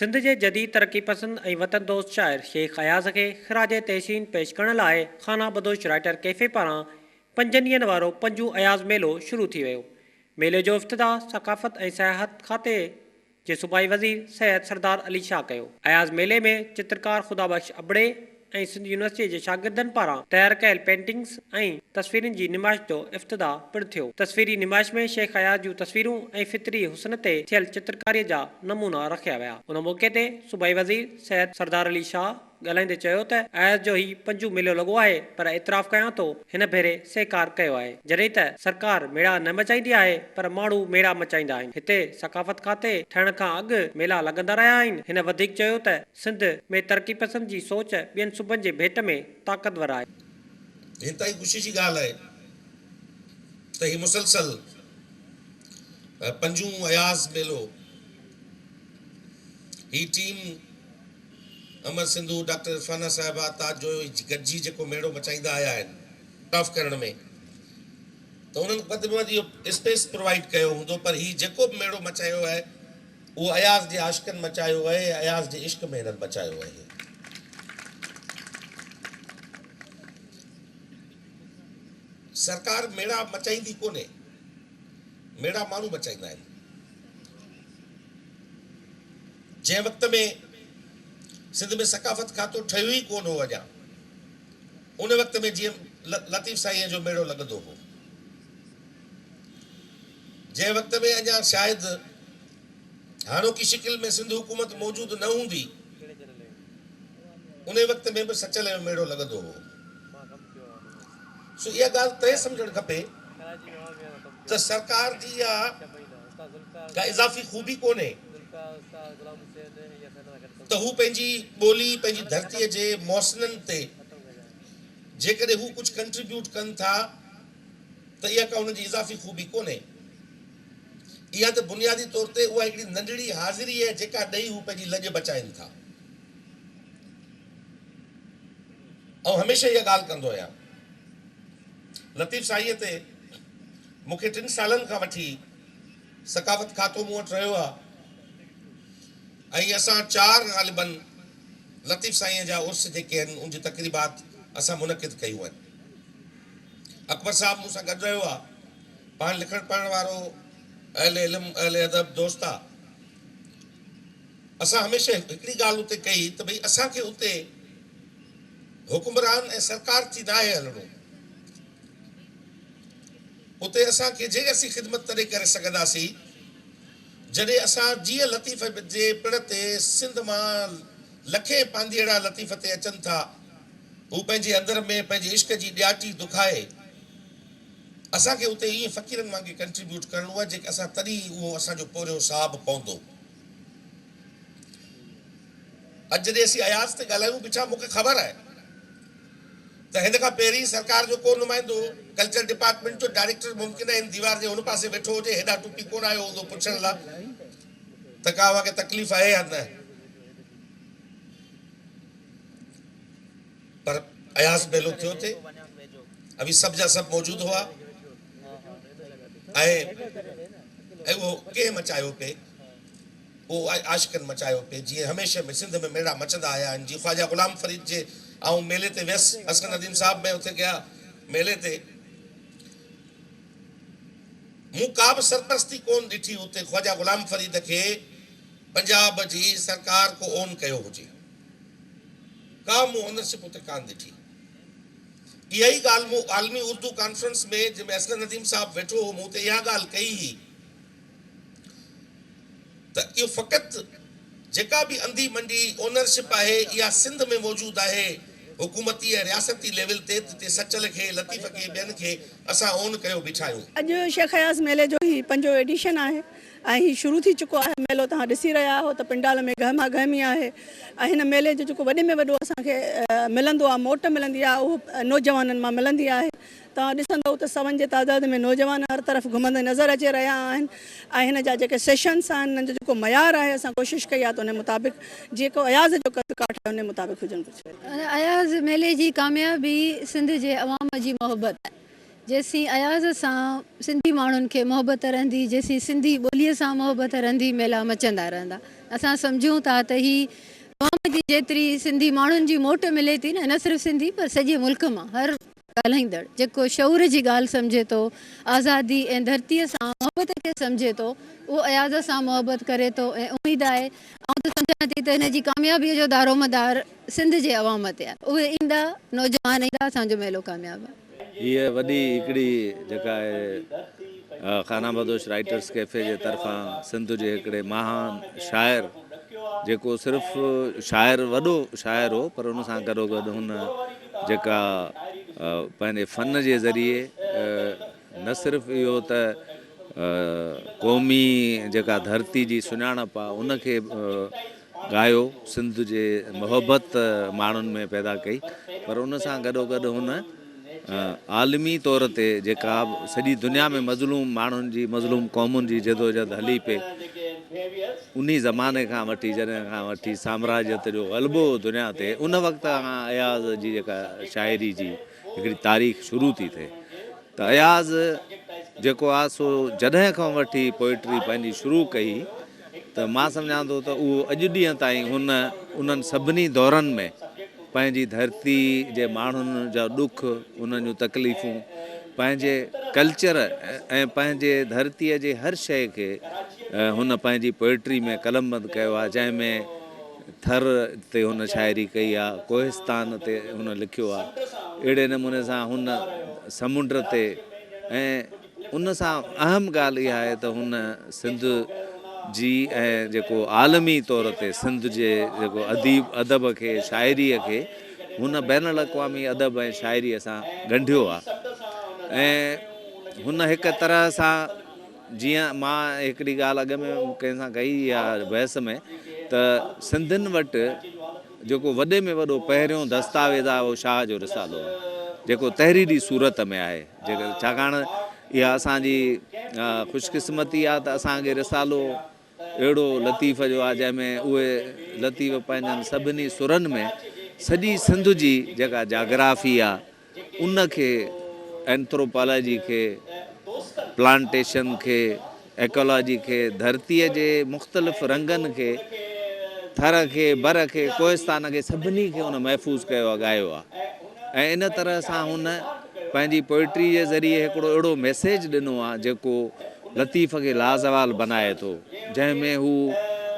سنڌ جي جديد ترقي پسند ۽ وطن دوست شاعر شيخ اياز کي خراج تحسين پيش ڪرڻ لاء خانه بدوش رائٽر ڪيفي پاران پنجن ڏينهن وارو پنجون اياز ميلو شروع ٿي ويو. ميلي جو افتتاح ثقافت ۽ سياحت کاتي جي صوبائي وزير سيد سردار علي شاهه ڪيو. اياز ميلي ۾ چترڪار خدا بخش ابڙي ۽ سنڌ يونيورسٽيء جي شاگردن پاران تيار ڪيل پينٽنگز ۽ تصويرن جي نمائش جو افتتاح پڻ ٿيو. تصويري نمائش ۾ شيخ اياز جون تصويرون ۽ فطري حسن تي ٿيل چترڪاريء جا نمونا رکيا ويا. ان موقعي تي صوبائي وزير سيد سردار علي شاهه ڳالهائيندي چيو ته اياز جو هي پنجون ميلو لڳو آهي پر اعتراف ڪيان ٿو هن ڀيري سهڪار ڪيو آهي جڏهن ته سرڪار ميڙا نه مچائيندي آهي پر ماڻهو ميڙا مچائيندا آهن هتي ثقافت کاتي ٺهڻ کان اڳ ميلا لڳندا رهيا آهن هن وڌيڪ چيو ته سنڌ ۾ ترقي پسند جي سوچ ٻين صوبن جي ڀيٽ ۾ طاقتور آهي. انتهائي خوشي جي ڳالهه آهي ته هي مسلسل پنجون اياز ميلو هي ٽيم امر سنڌو، ڊاڪٽر عرفانه صاحبه، تاج جويو هي گڏجي جيڪو ميڙو مچائيندا آيا آهن. آف ڪرڻ ۾ ته انهن وڌ ۾ وڌ اهو اسپيس پرووائيڊ ڪيو هوندو پر هي جيڪو به ميڙو مچايو آهي اهو اياز جي عاشقن مچايو آهي ۽ اياز جي عشق ۾ هنن مچايو آهي. سرڪار ميڙا مچائيندي ڪونهي، ميڙا ماڻهو مچائيندا آهن. جنهن وقت ۾ سنڌ ۾ ثقافت کاتو ٺهيو ئي ڪونه هو اڃا، ان وقت ۾ جيئن لطيف سائينء جو ميڙو لڳندو هو. جنهن وقت ۾ اڃا شايد هاڻوڪي شڪل ۾ سنڌ حڪومت موجود نه هوندي، انهي وقت ۾ به سچل جو ميڙو لڳندو هو. سو اها ڳالهه طئي سمجهڻ کپي ته سرڪار جي اها ڪا اضافي خوبي ڪونهي ته هو پنهنجي ٻولي، پنهنجي ڌرتيء جي محسنن تي جيڪڏهن هو ڪجهه ڪنٽريبيوٽ ڪن ٿا ته اها ڪا هنن جي اضافي خوبي ڪونهي. اها ته بنيادي طور تي اها هڪڙي ننڍڙي حاضري آهي جيڪا ڏئي هو پنهنجي لڄ بچائين ٿا. آئون هميشه اها ڳالهه ڪندو آهيان. لطيف سائينء تي مون کي ٽن سالن کان وٺي ثقافت کاتو مون وٽ رهيو آهي ۽ اسان چار غالباً لطيف سائينء جا عرس جيڪي آهن ان جون تقريبات اسان منعقد ڪيون آهن. اڪبر صاحب مون سان گڏ رهيو آهي. پاڻ لکڻ پڙهڻ وارو اهل علم اهل ادب دوست آهي. اسان هميشه هڪڙي ڳالهه اتي ڪئي ته ڀئي اسان کي اتي حڪمران ۽ سرڪار ٿي ناهي هلڻو. اتي اسان کي جي اسين خدمت تڏهن ڪري سگهنداسين جڏهن اسان جيئن لطيف جي پڙ تي سنڌ مان لکين پانڌيئڙا لطيف تي اچن ٿا هو پنهنجي اندر ۾ پنهنجي عشق جي ڏياٽي دکائي اسان کي اتي ائين فقيرن وانگي ڪنٽريبيوٽ ڪرڻو آهي جيڪي اسان تڏهن ئي اهو اسان جو پورهيو صاحب پوندو. اڄ جڏهن اسين اياز تي ڳالهايون بيٺا مون کي خبر آهي ته هن کان پهرين سرڪار جو ڪو نمائندو ڪلچر ڊپارٽمينٽ جو ڊائريڪٽر ممڪن آهي هن ديوار جي هن پاسي ويٺو هجي هيڏانهن ٽپي ڪونه آيو هوندو پڇڻ لا ته ڪا اوهان کي تڪليف آهي يا نه پر اياز ميلو ٿيو ٿي اوهين سڀ جا سڀ موجود هئا ۽ اهو ڪنهن مچايو پئي اهو عاشقن مچايو پئي، جيئن هميشه ۾ سنڌ ۾ ميڙا مچندا آيا آهن، جيئن خواجه غلام فريد جي آئون ميلي تي ويس، اصغر نديم صاحب به اتي گيا ميلي تي، مون ڪا به سرپرستي ڪونه ڏٺي اتي خواجه غلام فريد کي پنجاب جي سرڪار ڪو اون ڪيو هجي، ڪا مون اونرشپ اتي ڪانه ڏٺي. اها ئي ڳالهه مون عالمي اردو ڪانفرنس ۾ جنهن ۾ اصغر نديم صاحب ويٺو هو مون اتي اها ڳالهه ڪئي هئي. ته اهو فقط جيڪا به انڌي منڊي اونرشپ آهي اها سنڌ ۾ موجود آهي حڪومتي ۽ رياستي ليول تي تتي سچل کي لطيف کي ٻين کي اسان اون ڪيو بيٺا آهيون. اڄ شيخ اياز ميلي جو هي پنجون ايڊيشن آهي ۽ هي شروع ٿي چڪو آهي ميلو توهان ڏسي رهيا آهيو ته پنڊال ۾ گهما گهمي آهي ۽ هن ميلي جو جيڪو وڏي ۾ وڏو اسان کي ملندو آهي موٽ ملندي آهي اهو نوجوانن مان ملندي آهي توهان ڏسندؤ ته سون جي تعداد ۾ نوجوان هر طرف گهمندي نظر اچي رهيا آهن ۽ هن جا جيڪي سيشنس آهن انهن جو جيڪو معيار آهي اسان ڪوشش ڪئي آهي ته ان مطابق جيڪو اياز جو قد ڪاٺ آهي ان مطابق هجڻ گهرجي. اياز ميلي جي ڪاميابي سنڌ جي عوام جي محبت آهي. جيسين اياز سان سنڌي ماڻهن کي محبت رهندي، جيسين سنڌي ٻوليء سان محبت رهندي ميلا مچندا رهندا. اسان سمجهون ٿا ته هي عوام جي جيتري سنڌي ماڻهن جي موٽ ملي ٿي نه، نه صرف سنڌي پر سڄي ملڪ مان هر ڳالهائيندڙ جيڪو شعور جي ڳالهه سمجهي ٿو، آزادي ۽ ڌرتيء سان محبت کي سمجهي ٿو، اهو اياز سان محبت ڪري ٿو ۽ اميد آهي، آئون ته سمجهان ٿي ته هن جي ڪاميابيء جو دارومدار سنڌ جي عوام تي آهي. اهي ايندا، نوجوان ايندا، اسان جو ميلو ڪامياب آهي. هيء وڏي هڪڙي جيڪا آهي خانه بدوش رائيٽرس ڪيفي جي طرفان سنڌ جي هڪڙي مهان شاعر جيڪو صرف شاعر وڏو شاعر هو پر ان سان گڏوگڏ هن جيڪا پنهنجي فن جي ذريعي نه صرف اهو ته قومي جيڪا ڌرتي جي سڃاڻپ آهي ان کي ڳايو، سنڌ جي محبت ماڻهن ۾ پيدا ڪئي پر ان سان گڏوگڏ هن عالمي طور تي جيڪا سڄي دنيا ۾ مظلوم ماڻهن جي مظلوم قومن جي جدوجهد هلي پئي انهي زماني کان وٺي جڏهن کان وٺي سامراجيت جو غلبو هو دنيا تي ان وقت کان اياز جي جيڪا شاعري جي هڪڙي تاريخ شروع ٿي ٿئي ته اياز جيڪو آ سو جڏهن کان وٺي پوئٽري پنهنجي شروع ڪئي ته مان سمجهان ٿو ته اهو اڄ ڏينهن تائين هن انهن سڀني دورن ۾ پنهنجي ڌرتي جي ماڻهن جا ڏک، انهن جون تڪليفون، پنهنجي ڪلچر ۽ پنهنجي ڌرتيء جي هر شيء کي هن پنهنجي پوئٽري ۾ قلمبند ڪيو آهي، جنهن ۾ ٿر تي هن شاعري ڪئي آهي، ڪوهستان تي هن لکيو آهي، اهڙي نموني سان هن سمنڊ تي ۽ ان سان اهم ڳالهه اها آهي ته هن سنڌ جي ۽ جيڪو عالمي طور تي سنڌ جي جيڪو اديب ادب کي شاعريء کي هن بين الاقوامي ادب ۽ شاعريء سان ڳنڍيو آهي ۽ هن هڪ طرح سان جيئن مان هڪڙي ڳالهه اڳ ۾ ڪنهن سان ڪئي اها بحث ۾ ته سنڌين وٽ جيڪو وڏي ۾ وڏو پهريون دستاويز آهي اهو شاهه جو رسالو آهي جيڪو تحريري صورت ۾ آهي. جيڪر ڇاڪاڻ اها اسان جي خوش قسمتي آهي ته اسان کي رسالو اهڙو لطيف جو آهي جنهن ۾ اهي لطيف پنهنجن سڀني سرن ۾ سڄي سنڌ جي جيڪا جاگرافي آهي ان کي اينٿروپالاجي کي پلانٽيشن کي ايڪالاجي کي ڌرتيء جي مختلف رنگن کي ٿر کي بر کي ڪوهستان کي سڀني کي ان محفوظ ڪيو آهي ڳايو آهي ۽ ان طرح سان هن پنهنجي پوئٽري جي ذريعي هڪڙو اهڙو ميسيج ڏنو آهي جيڪو لطيف کي لازوال بنائي ٿو جنهن ۾ هو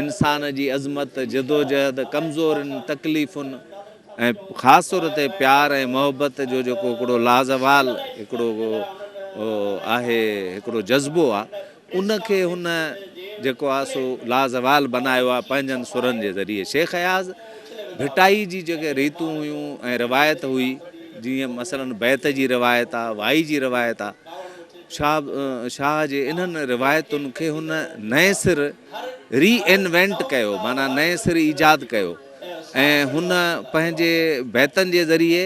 انسان جي عظمت، جدوجهد، ڪمزورين، تڪليفن ۽ خاص طور تي پيار ۽ محبت جو جيڪو هڪڙو لازوال هڪڙو آهي هڪڙو جذبو آهي ان کي هن جيڪو آهي سو لازوال بنايو آهي پنهنجن سرن جي ذريعي. شيخ اياز ڀٽائي جي جيڪي ريتون هيون ۽ روايت هئي جيئن مثلاً بيت جي روايت آهي، وائي جي روايت آهي، شاهه شاهه جي انهن روايتن کي هن نئين سر ري انوينٽ ڪيو معنيٰ نئين سر ايجاد ڪيو ۽ هن پنهنجي بيتن جي ذريعي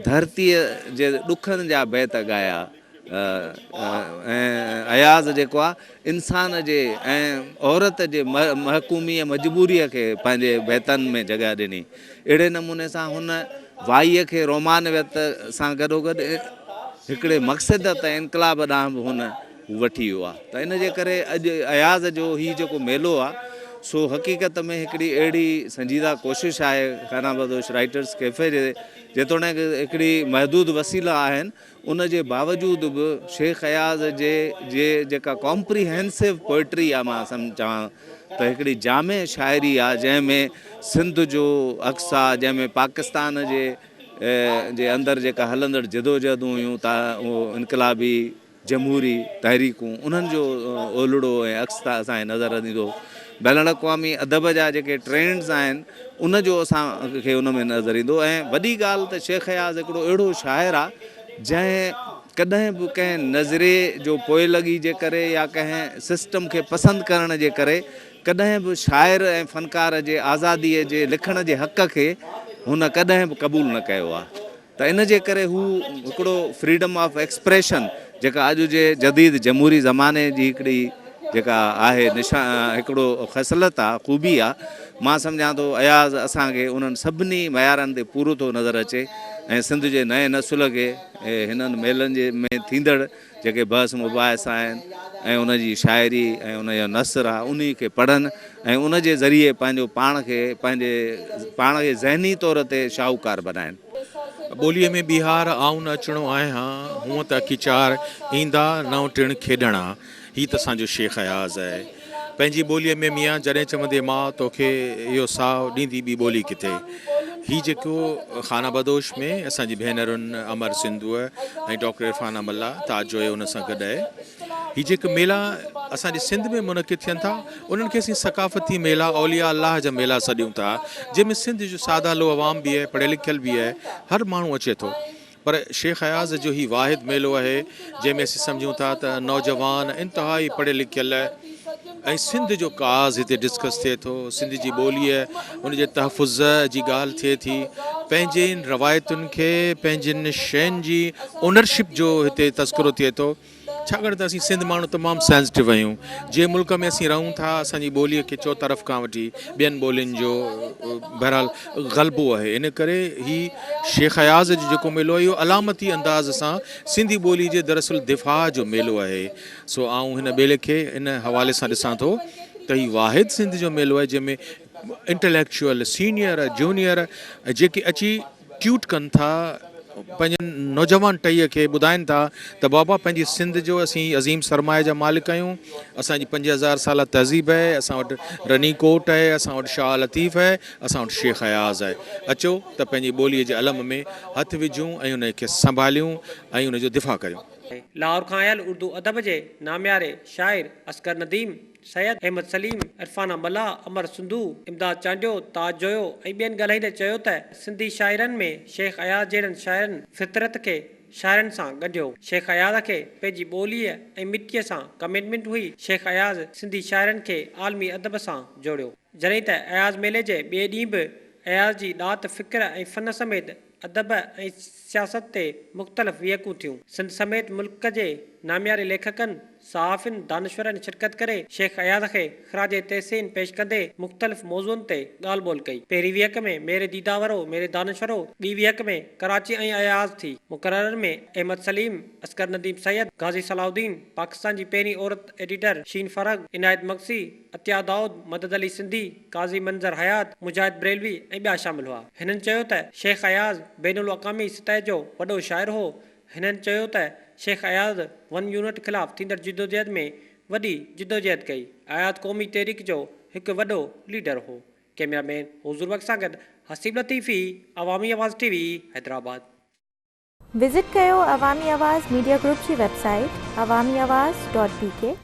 ڌرتيء جي ڏکن جا بيت ڳايا. ۽ اياز جيڪو آ انسان جي ۽ عورت جي محڪومي ۽ مجبوريء کي پنهنجي بيتن ۾ جڳهه ڏني. اهڙي نموني سان هن وائيء کي رومانويت سان گڏوگڏ هڪڙي مقصديت ۽ انقلاب ڏانهن به هن وٺي ويو آ ته ان جي ڪري اڄ اياز جو هي جيڪو ميلو آ سو حقيقت ۾ هڪڙي اهڙي سنجيده ڪوشش آهي خانه بدوش رائيٽرس ڪيفي جي جيتوڻيڪ هڪڙي محدود وسيلا آهن ان جي باوجود به شيخ اياز جي جي جيڪا ڪامپريهينسو پوئٽري آ مان سمجهان ته هڪڙي جامع شاعري آ جنهن ۾ سنڌ جو عڪس آ جنهن ۾ پاڪستان جي جي اندر جيڪا هلندڙ جدوجهدون هيون ته اهو انقلابي جمهوري تحريڪون انهن جو اولڙو ۽ عڪس ته اسان کي نظر ايندو. بين الاقوامي ادب جا جيڪي ٽرينڊز آهن ان جو اسان کي ان ۾ نظر ايندو ۽ وڏي ڳالهه ته شيخ اياز هڪڙو اهڙو شاعر آ جنهن ڪڏهن به ڪنهن نظريي جو پوئلڳي جي ڪري يا ڪنهن سسٽم کي پسند ڪرڻ جي ڪري ڪڏهن به شاعر ۽ فنڪار جي آزاديء جي لکڻ جي حق کي هن ڪڏهن به قبول نه ڪيو آ. ته ان جي ڪري هو هڪڙو فريڊم آف ايڪسپريشن جيڪا اڄ جي جديد جمهوري زماني جي هڪڙي جيڪا آهي نشان هڪڙو خصلت آ خوبي آ مان سمجهان ٿو اياز اسان کي انهن سڀني معيارن تي پورو ٿو نظر اچي ۽ سنڌ جي نئين نسل کي هنن ميلن جي ۾ ٿيندڙ جيڪي بحث مباحثا آهن ۽ ان جي شاعري ۽ ان جو نثر آ انهي کي پڙهن ۽ ان جي ذريعي پنهنجو پاڻ کي پنهنجي پاڻ کي ذهني طور تي شاهوڪار بنائن. ٻوليء ۾ ٻيهار آئون نه اچڻو آهيان، هونء ته اڪيچار ايندا نئون ٽڻ کيڏڻا، هي ته اسان جو شيخ اياز آهي. پنهنجي ٻوليء ۾ ميان جڏهن چوندي ماء توکي اهو ساهه ڏيندي ٻي ٻولي ڪٿي. هي جيڪو خانه بدوش ۾ اسان جي ڀينرن امر سنڌوء ۽ ڊاڪٽر عرفانه ملاح تاج جويو ان سان گڏ آهي. هي جيڪي ميلا اسان جي سنڌ ۾ منعقد ٿين ٿا انهن کي اسين ثقافتي ميلا اولياء الله جا ميلا سڏيون ٿا جنهن ۾ سنڌ جو ساده لوح عوام به آهي پڙهيل لکيل به آهي هر ماڻهو اچي ٿو پر شيخ اياز جو هي واحد ميلو آهي جنهن ۾ اسين سمجهون ٿا ته نوجوان انتهائي پڙهيل لکيل ۽ سنڌ جو ڪاز هتي ڊسڪس ٿئي ٿو سنڌ جي ٻوليء ان جي تحفظ جي ڳالهه ٿئي ٿي پنهنجين روايتن کي پنهنجين شين جي اونرشپ جو هتي تذڪرو ٿئي ٿو ڇاڪاڻ ته اسين سنڌ ماڻهو تمام سينسٽو آهيون جنهن ملڪ ۾ اسين رهون ٿا اسان جي ٻوليء کي چوطرف کان وٺي ٻين ٻولين جو بهرحال غلبو آهي ان ڪري هي شيخ اياز جو جيڪو ميلو آهي اهو علامتي انداز سان سنڌي ٻولي جي دراصل دفاع جو ميلو آهي سو آئون هن ميلي کي ان حوالي سان ڏسان ٿو ته هي واحد سنڌ جو ميلو آهي جنهن ۾ انٽليڪچوئل سينيئر جونيئر جيڪي اچي ٽيوٽ ڪن ٿا پنهنجن نوجوان ٽهيء کي ٻڌائين ٿا ته بابا پنهنجي سنڌ جو اسين عظيم سرمائي جا مالڪ آهيون اسان جي 5000 سالا تهذيب آهي اسان وٽ رني ڪوٽ آهي اسان وٽ شاهه لطيف آهي اسان وٽ شيخ اياز آهي اچو ته پنهنجي ٻوليء جي علم ۾ هٿ وجهون ۽ ان کي سنڀاليون ۽ ان جو دفاع ڪريون. لاهور کان آيل اردو ادب جي نامياري شاعر اصغر نديم سيد احمد سليم، عرفانه ملاح، امر سنڌو، امداد چانڊيو، تاج جويو ۽ ٻين ڳالهائيندي چيو ته سنڌي شاعرن ۾ شيخ اياز جهڙن شاعرن فطرت کي شاعرن سان ڳنڍيو. شيخ اياز کي پنهنجي ٻوليء ۽ مٽيء سان ڪمٽمينٽ هئي. شيخ اياز سنڌي شاعرن کي عالمي ادب سان جوڙيو. جڏهن ته اياز ميلي جي ٻئي ڏينهن به اياز جي ڏات، فڪر ۽ فن سميت ادب ۽ سياست تي مختلف ويهڪون ٿيون. سنڌ سميت ملڪ جي نامياري ليکڪن، صحافين، دانشورن شرڪت ڪري شيخ اياز کي خراج تحسين پيش ڪندي مختلف موضوعن تي ڳالهه ٻولهه ڪئي. پهرين ويهڪ ۾ ميري ديده ورو ميري دانشورو، ٻي ويهڪ ۾ ڪراچي ۽ اياز ٿي. مقررن ۾ احمد سليم، اصغر نديم سيد، غازي صلاح الدين، پاڪستان جي پهرين عورت ايڊيٽر شين فرحگ، عنايت مگسي، عطيه دائود، مدد علي سنڌي، قاضي منظر حيات، مجاهد بريلوي ۽ ٻيا شامل هئا. هنن چيو ته شيخ اياز بين الاقوامي سطح جو وڏو شاعر هو. هنن چيو ته شيخ اياز ون يونٽ خلاف ٿيندڙ جدوجهد ۾ وڏي جدوجهد ڪئي. اياز قومي تحريڪ جو هڪ وڏو ليڊر هو. ڪئميرا مين حضور بخش سان گڏ Haseeb Latifi, Awami Awaz T V, Hyderabad. Visit ڪيو عوامي آواز ميڊيا گروپ جي website Awami Awaz dot B K.